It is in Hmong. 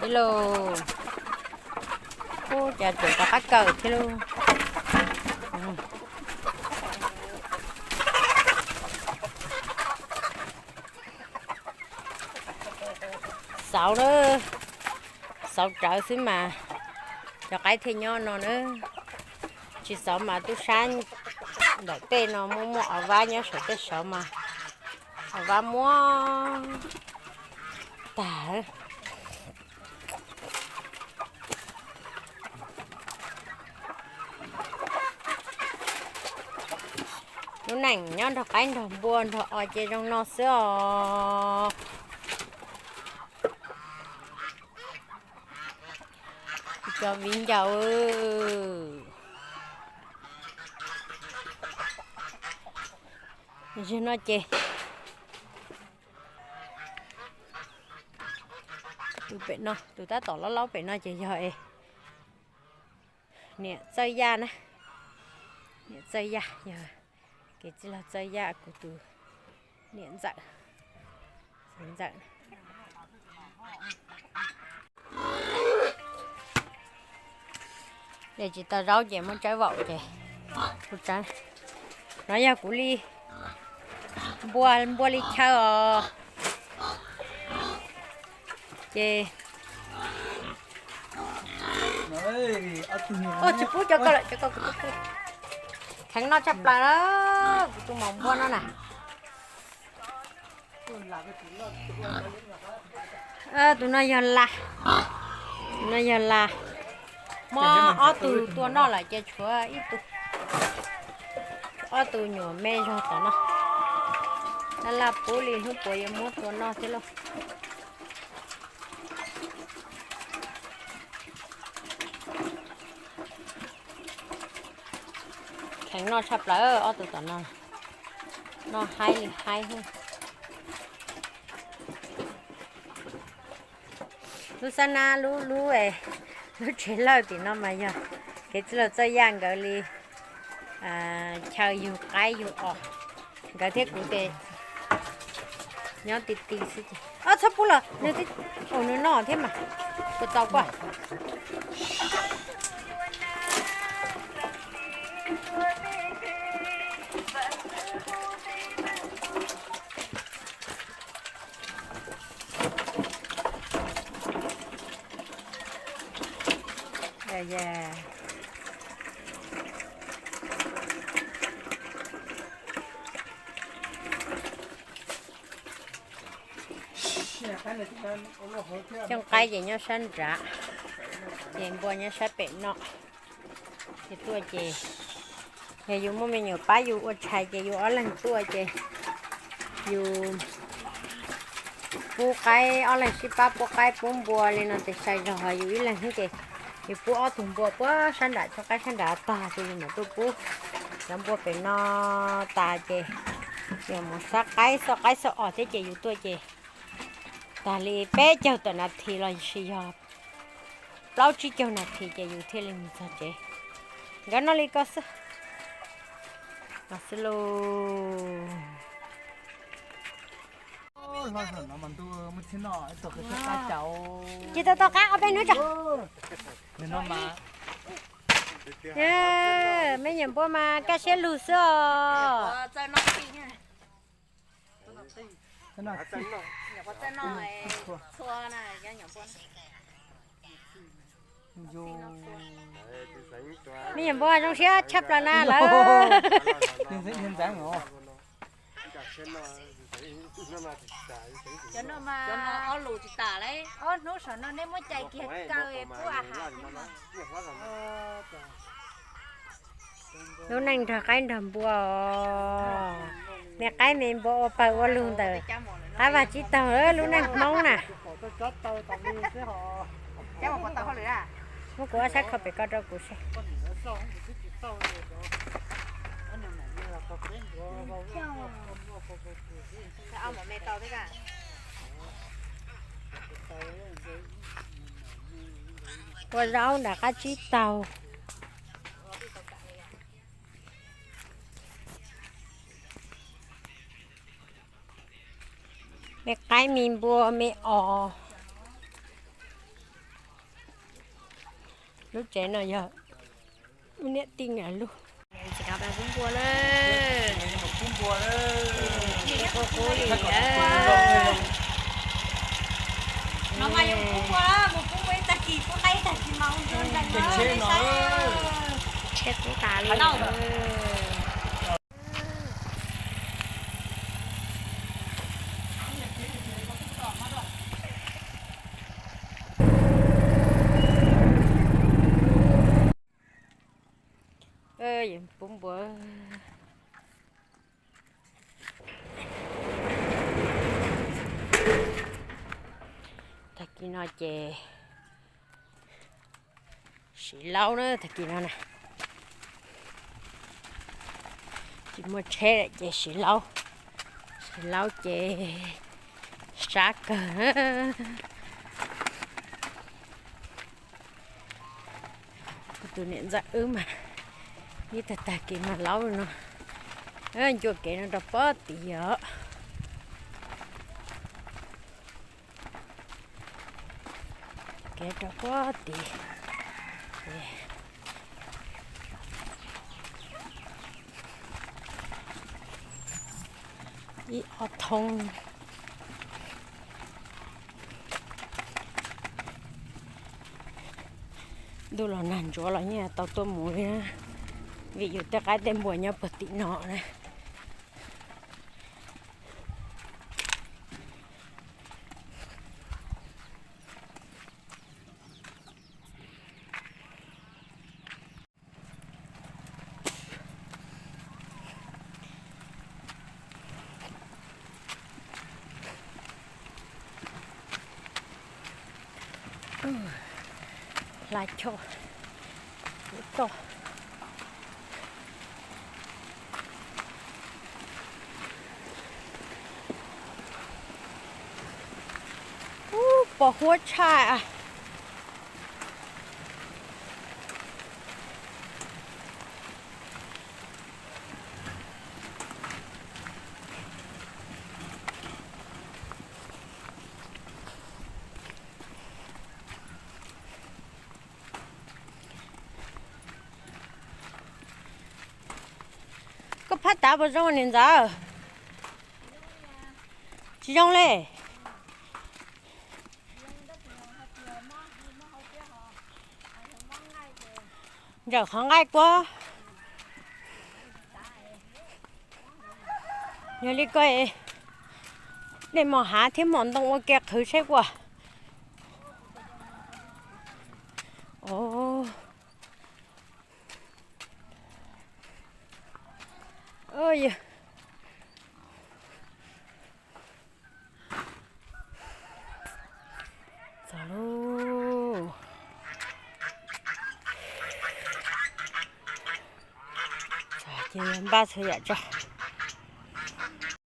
Lauj, ub, cas tseem rov qab kawm thiab lauj. Xauv na, xauv rawv xwb mas cov qaib thiaj nyob no na. Tsis xauv mas tub sab ntawm tej no muaj muaj os vab nyob saum tej saud mas os vab muab tag. Lub neej nyob nrog qaib nrog npua nrog os ces zoo no xwb os. Cov viv ncaus, zaum no ces tus pem no, tus tab tom laub laub pem no ces yog es niam Txawj Yaj na. Niam Txawj Yaj yog kev txij laug Txawj Yaj kuv tus niam ntxawm, ntxawm. Ces tsis tau zaub ces muab tsawb vaum ces kuv tsawb. No yog kuv li npua, npua li chaw os. Ces tsis pub cov ko lawm, cov ko kuv tub pub. Kheev noj tshaj plaws na, kuv tus maum npua no na. Tus no yog las, tus no yog las. Muab ob tug tua noj lawm ces tshuav ib tug, ob tug nyuam me zog tom no. Laj laj pub li hnub puav yuav muab tua noj thiab lauj. Kheev noj tshaj plaws ob tug tom no, noj haib li haib. Lub xab nab lub, lub, lub tsev lawj tim no mas yog kev txij laug Txawj Yaj nkawd li chaw yug qaib yug os. Nkawd thiab kuv ces nyob ti ti xwb ces, o, txhob pub los nws, nws noj thiab mas. Kuv tau kuaj. Xyoo qaib ces nyob sab nrad, ces npua nyob sab pem no. Ces tuaj ces yog yus muaj me nyuam pab yus ua tshais ces yus ob leeg tuaj ces yus pub qaib, ob leeg sib pab pub qaib pub npua li no ces sai zog. Yus ib leeg xwb ces yus pub ob tug npua puag sab nram, tso qaib sab nrad tag ces yus mam tuaj pub cov npua pem no tas ces yus mus xauj qaib, xauj qaib xauj os thiab ces yus tuaj ces tag li peb caug tawm nas this los sis yog plaub tsib caug nas this ces yus thiaj li mus txog tsev. Nkawd noj li ko xwb, no xwb lauj. Tsis tau tau qab ob peb hnub tso. Me nyuam npua mas kaj siab lug xwb os. Me nyuam npua zoo siab tshaj plaws na lawm. Cov no ob lus tsis tas li. Ob hnub saum no nej muab cais kiag kaw pub a has thiab mas. Lub neej nrog qaib nrog npua, me qaib me npua ua pawg ua lug ntawm qab vaj tsib taug lub neej Hmoob na. Muab kuv ob sab kho pem ko rau kuv seb. Ua zaub nram qab tsib taug. Me qaib me npua me os. Lub tsev no yog lub niam tij nkawd lub. Tsis tau pub npua lawm. Qub qub li. No mas yuav pub npua, mus pub npua ib tag kis, pub qaib ib tag kis mas ua ntej no. Tsheb qub tas li. Pub npua. Tag kis no ces siv laub na, tag kis no na. Tsis muaj tsheb lawm ces siv laub, siv laub ces sab kawg. Kuv tus niam ntxawm wb mas ib tag tag kis mas laub no, ncua kev no rau pob tid os. Kev rau pob tid. Ib ob thoob. Ntuj los nag ntsuav los yeej tau tuaj mus li na, vim yus tej qaib tej npua nyob puag tim no na. Hla choj, kuv toj. Ub, pos huab tshaj. Koj phab tav puas zoo niam ntxawm? Tsis zoo li. Ntsawm qhov nqaij kuab. Yog li ko, nej mos hav thiab mos ntoo ua ke qhwv seb puas. Txog lauj. Ces npaj txhua yam tso.